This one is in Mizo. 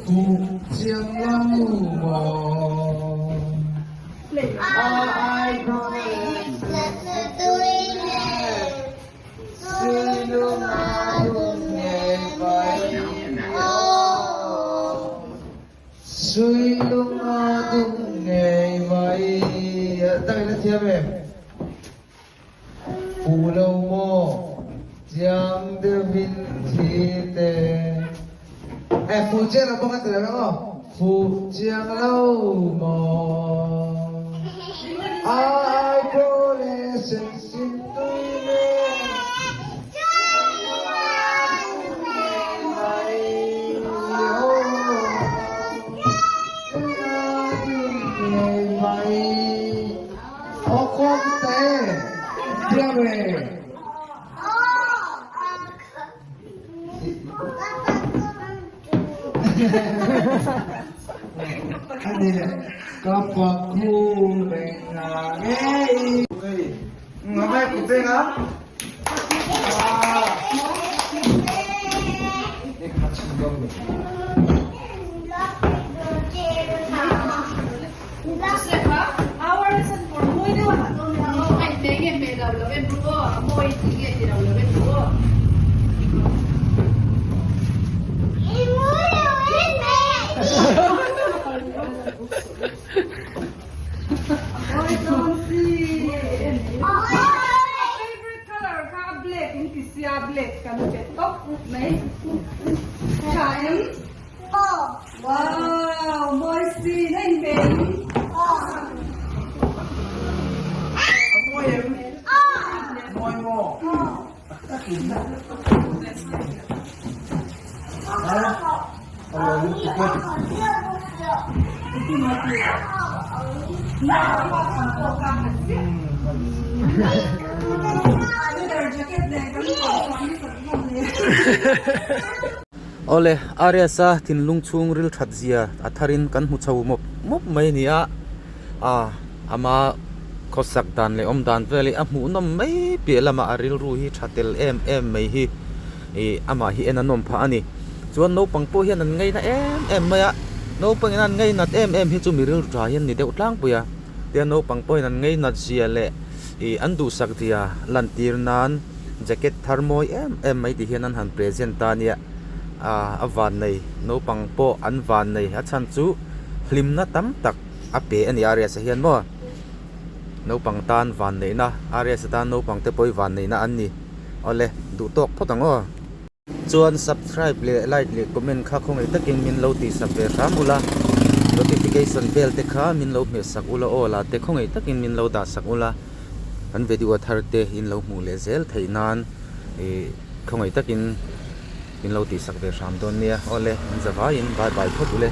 Fuh chiang lo maw? Ai Suilunga dum ngei mai. Tak in a thiam em? Fu lo maw chiang deuhin thi te. E fu chiang lo bawk a ti lo ang aw. Fu chiang lo maw ai pawh le sen sim tui nen. Awle, Arias-a thinlung chhung ril that zia a tharin kan hmu chho mawp mawp mai a ni a, a ama khawsak dan leh awm dan vel hi a hmuhnawm mai piah lamah a rilru hi tha tel em em mai hi ih amah hi en a nawm phah a ni. Chuan naupang pawh hian an ngaina em em mai a, naupangin an ngainat em em hi chu mi rilru tha hian ni deuh tlangpui a, tia naupang pawhin an ngainat zia leh ih an duhsak zia lantir nan jacket thar mawi em em mai ti hian an han present ta a nia ah a van nei naupang pawh an van nei a chhan chu hlimna tam tak a pe a ni a riasa hian maw naupang tan van neihna a riasa tan naupang te pawh hi van neihna an ni awle duh tawk phawt ang aw. Chuan subscribe leh like leh comment kha khawngaih takin min lo tihsak ve hram ula, notification bell te kha min lo hmeh sak ula aw la te khawngaih takin min lo dah sak ula, kan video thar te in lo hmuh leh zel theih nan ih khawngaih takin min lo tihsak ve hram dawn nia awle an zavaiin bye bye phawt ule.